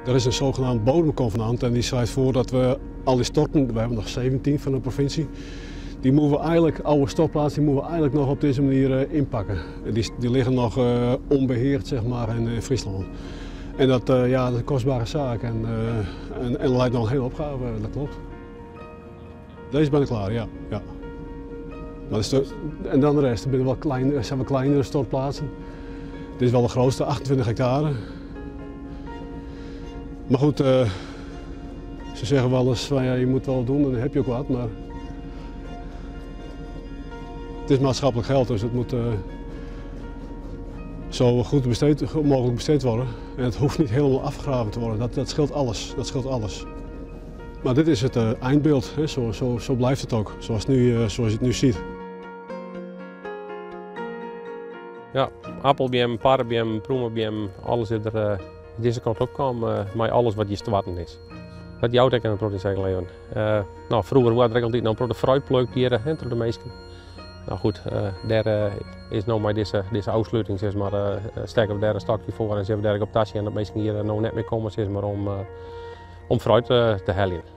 Der is in zogenaamd bodemconvenant en die schrijft voor dat we al die storten, we hebben nog 17 van de provincie, die moeten we eigenlijk, oude stortplaatsen, die moeten we eigenlijk nog op deze manier inpakken. Die, die liggen nog onbeheerd, zeg maar, in Friesland. En dat, ja, dat is een kostbare zaak en lijkt nog een hele opgave, dat klopt. Deze ben ik klaar, ja. Maar is de, en dan de rest, er zijn wel, klein, zijn wel kleinere stortplaatsen. Dit is wel de grootste, 28 hectare. Maar goed, ze zeggen wel eens van ja, je moet wel doen en dan heb je ook wat, maar het is maatschappelijk geld, dus het moet zo goed mogelijk besteed worden. En het hoeft niet helemaal afgegraven te worden, dat scheelt alles, dat scheelt alles. Maar dit is het eindbeeld, hè? Zo blijft het ook, zoals je het nu ziet. Ja, appelbeam, parbeam, proemenbeam, alles is er deze kant op kwam, maar alles wat je te is. Dat jouwt ek in it leven. Nou, froeger wie der altyd noch in protte fruit plukt hjir, hè, troch de minsken. Nou goed, dêr is no mei dizze ôfsluting, sis mar, stekke we dêr in stokje foar en sille we dêr op tasjen dat minsken hjir no net mear komme, sis mar, om fruit te heljen.